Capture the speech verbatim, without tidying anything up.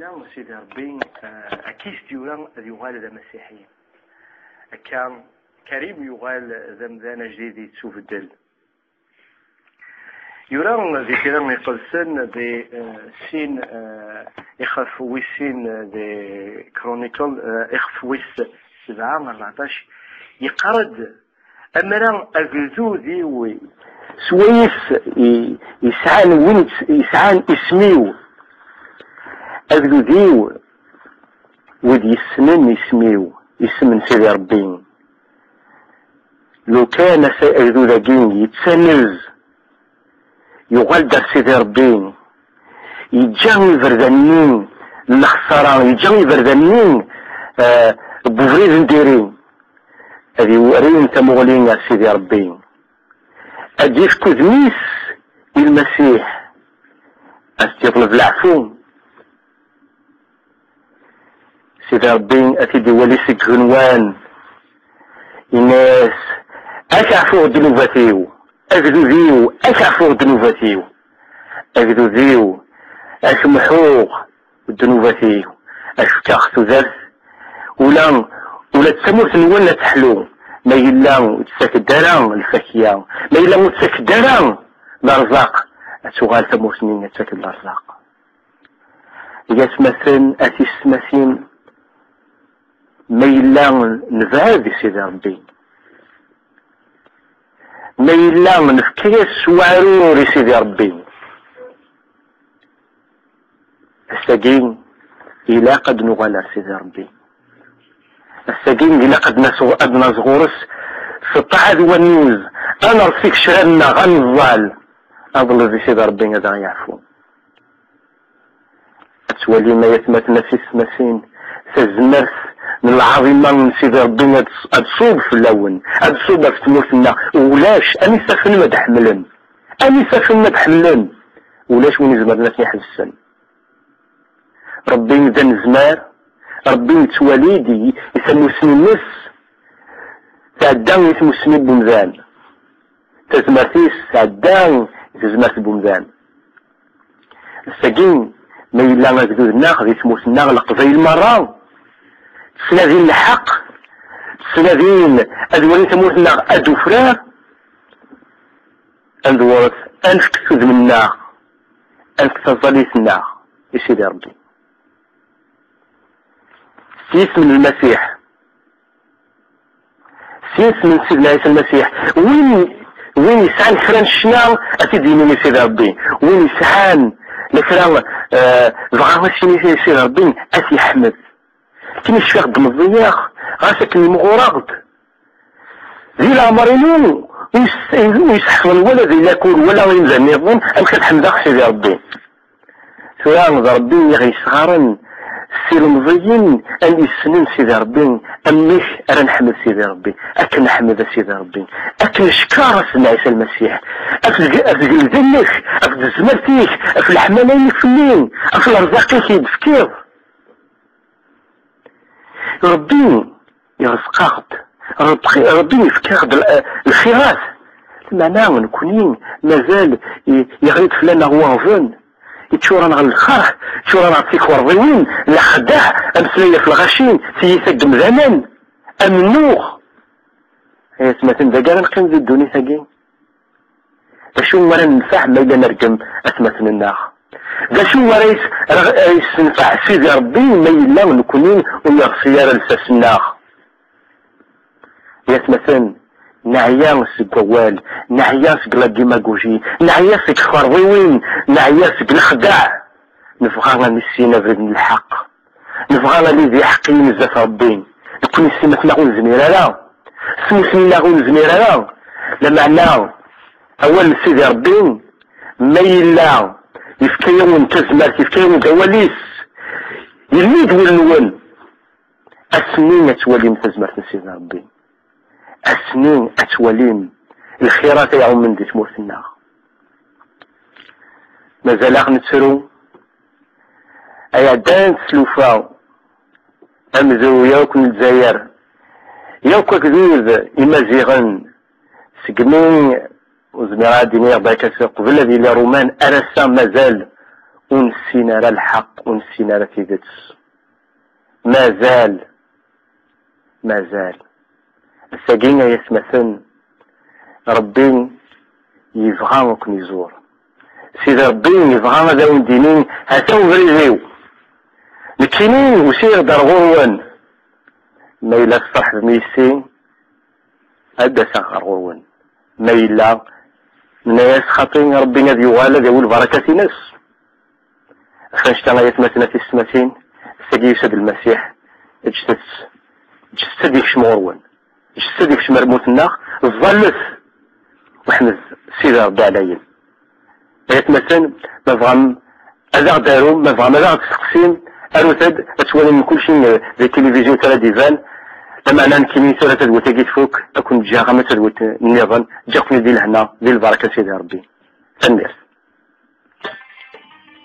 Sidi Ṛebbi, eh, akka i s-d-yura ad yuɣal d amasiḥi. Akka, Karim yuɣal d amdan ajdid yettubeddel. Yura di kra iqedsen di, eh, sin, eh, ixef wis sin, eh, di Chronicle, eh, ixef wis sebɛa, rbeɛṭac, yeqqar-d: Amra agdud-iw swayes i, yesɛan win yesɛan isem-iw, agdud-iw, wid yessnen isem-iw, isem n Sidi Rebbi. Lukan asa agdud-agi yettanez, yuɣal-d ar Sidi Rebbi, yeǧǧa iberdan-nni n lexṣara, yeǧǧa iberdan-nni, eh, n ubrid n diri, ad iwrin tamuɣli ar Sidi Rebbi, ad d-yefk udem-is i Lmasiḥ, ad s-d-yeḍleb leɛfu. Sidi Rebbi ad t-id-iwali seg igenwan, yenna-yas: Ad k-ɛfuɣ ddnubat-iw, agdud-iw, ad k-ɛfuɣ ddnubat-iw, agdud-iw, ad k-mḥuɣ ddnubat-iw, ad k-fkeɣ tudert, ula, ula d tamurt-nwen ad teḥlu, ma yella ur d-tettak-d ara lfakya, ma yella ur d-tettak-d ara lerzaq, ad tuɣal tamurt-nni ad tettak-d lerzaq. Ay atmaten, a tisetmatin, ma yella nebɛed i Sidi Rebbi, ma yella nefka-yas s weɛrur i Sidi Rebbi, ass-agi ilaq ad nuɣal ar Sidi Rebbi. Ass-agi ilaq ad nas-, ad naẓ ɣur-s s ṭṭaɛa d wannuz, ad nerṣi igecran-nneɣ, ad neẓẓal, ad neḍleb i Sidi Rebbi ad aɣ-yeɛfu. Ad twalim, ay atmaten, a tisetmatin, tazmert n lɛaḍima n Sidi Rebbi ad, ad tṣub fell-awen, ad tṣub ɣef tmurt-nneɣ. Ulac, amek tafem ad ḥemmlen? Amek tafem ad ḥemmlen? Ulac win izemren ad ten-iḥebsen. Rebbi d anezmar, Rebbi yettwali-d i, i tamusni-nnes, tɛedda i tmusni n wemdan. Tazmert-is tɛedda i tezmert n wemdan. Ass-agi, ma yella agdud-nneɣ di tmurt-nneɣ, Leqbayel merra ttnadin lḥeqq, ttnadin ad walin tamurt-nneɣ ad d-tufrar, ad ndewret, ad nefk udem-nneɣ, ad nefk taẓallit-nneɣ i Sidi Rebbi. S yisem n Lmasiḥ. S yisem n Sidna Ɛisa Lmasiḥ. Win, win yesɛan kra n ccna, ad t-id-yini i Sidi Rebbi. Win yesɛan la kra, eh, dɣa ad s-yini i Sidi Rebbi, ad t-yeḥmed. Akken i cfiɣ d-meẓẓiyeɣ, ɣas akken imɣureɣ-d. Di leɛmer-inu, ur yes-, ur yesseḥfaḍ wala di lakul, wala imdanen-nniḍen, amek ad ḥemdeɣ Sidi Rebbi. Tura d Rebbi i ɣ-yesɣaren s ilemẓiyen, am yessnen Sidi Rebbi, amek ara nḥemmed Sidi Rebbi, akken nḥemmed a Sidi Rebbi, akken neckeṛ a Sidna Ɛisa Lmasiḥ, af tg-, af tgelda-inek, af tezmert-ik, af leḥmala-inek fell-i, af lerzaq-ik i yi-d-tefkiḍ. Rebbi irezq-aɣ-d, Rebbi, Rebbi yefka-aɣ-d l-, lxirat. Lameɛna nekni mazal i-, yeɣli-d fell-aneɣ waɣzen, yeččur-aneɣ lxerḥ, yeččur-aneɣ d tikerḍiwin, lexdeɛ, ameslay ɣef lɣaci, tiyita n yemdanen, amennuɣ. Ay atmaten, dagi ara neqqim di ddunit-agi? D acu ara nenfeɛ ma yella nergem atmaten-nneɣ? D acu ara yes-, ara yessenfeɛ Sidi Rebbi ma yella nekni ur yeɣsi ara lsas-nneɣ? Ay atmaten, neɛya seg wawal, neɛya seg la démagogie, neɛya seg tkerḍiwin, neɛya seg lexdeɛ. Nebɣa ad nissin abrid n lḥeqq. Nebɣa ad nili d iḥeqqiyen zdat Rebbi. Nekni s timat-nneɣ ur nezmir ara. S tmusni-nneɣ ur nezmir ara. Lameɛna, awal n Sidi Rebbi, ma yella yefka-yawen tazmert, yefka-yawen-d awal-is, yelli-d wul-nwen, ass-nni ad twalim tazmert n Sidi Rebbi. Ass-nni ad twalim lxirat ay iɛummen di tmurt-nneɣ. Mazal-aɣ nettru, ay ɛeddan teslufa, amezruy yakk n Lezzayer, yakk agdud imaziɣen, segmi, ur zmireɣ ad d-iniɣ barka qbel ad yili Ṛuman, ar ass-a mazal ur nessin ara lḥeqq, ur nessin ara tidet. Mazal, mazal. Ass-agi, ay atmaten, Ṛebbi yebɣa ad ken-iẓur. Sidi Ṛebbi yebɣa ad awen-d-yini: "Hata ubrid-iw. Nekkini usiɣ-d ar ɣur-wen. Ma yella tferḥem yis-i, ad d-aseɣ ɣer ɣur-wen. Ma yella, nenna-yas xaṭi, Ṛebbi ad yuɣal ad yawi lbarakat-ines." Ɣef annect-a, ay atmaten, a tisetmatin, ass-agi yusa-d Lmasiḥ, ǧǧet-t, ǧǧet-t ad yekcem ɣur-wen, ǧǧet-t ad yekcem ar lmut-nneɣ, ẓẓallet, weḥmed Sidi Ṛebbi ɛlayen. Ay atmaten, ma tebɣam ad aɣ-d-tarum, ma tebɣam ad aɣ-d-testeqsim, arut-d, ad twalim kulci di tilivizyu tura d-iban, lameɛna nekkini tura tadwat-agi tfuk, ad ken-ǧǧeɣ ama tadwat nniḍen, ǧǧiɣ-ken-id di lehna, di lbaraka n Sidi Ṛebbi. Tanemmirt.